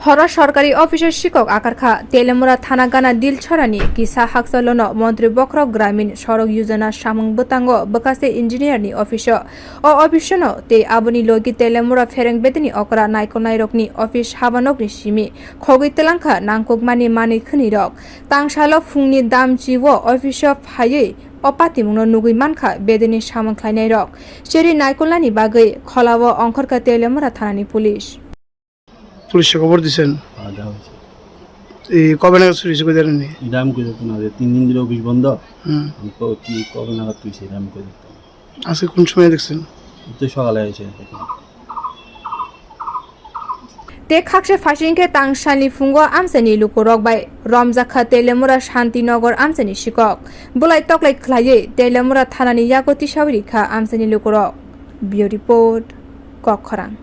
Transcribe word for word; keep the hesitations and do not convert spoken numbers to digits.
Horo sorkari officer sikok akarkha Telemura thana gana Dilchorani kisa hakchalono Montri Bokhorok Gramin Sorok Yojana samung bwtango bwkhaste engineer ni office o. O office no tei aboni logi Telemura phereng bedini okra naikolnairokni office habanokni simi khogwi twlangkha nangkukmani manwi khwnwirok. Tangsalo phungni damchi o office o phaiwi o patimungno nugwi mankha bedini samung khlainairok. Cheri naikolnani bagwi kholao ongkhorkha Telemura thanani police. পুলিশে খবর দিছেন? খাওয়া দাওয়া হয়েছে। এই কবে নাগাদ শুরু হয়েছে, কই জানেননি? এটা আমি কই দেখতাম না, যে তিন দিন ধরে অফিস বন্ধ। হুম। আমি ক-, কি কবে নাগাদ তুই সেটা আমি কই দেখতাম। আজকে কোন সময় দেখছেন? এই তো সকালে এসে দেখলাম। Tei khakse phaising khe tangsalni phungo amchaini lukurok bai romjakha Telemura Shantinagar amchaini sikok. Bulai toklai khlaiwi Telemura thanani yago tisawi rikha amchaini lukurok. Bureau Report, Kokkhorang.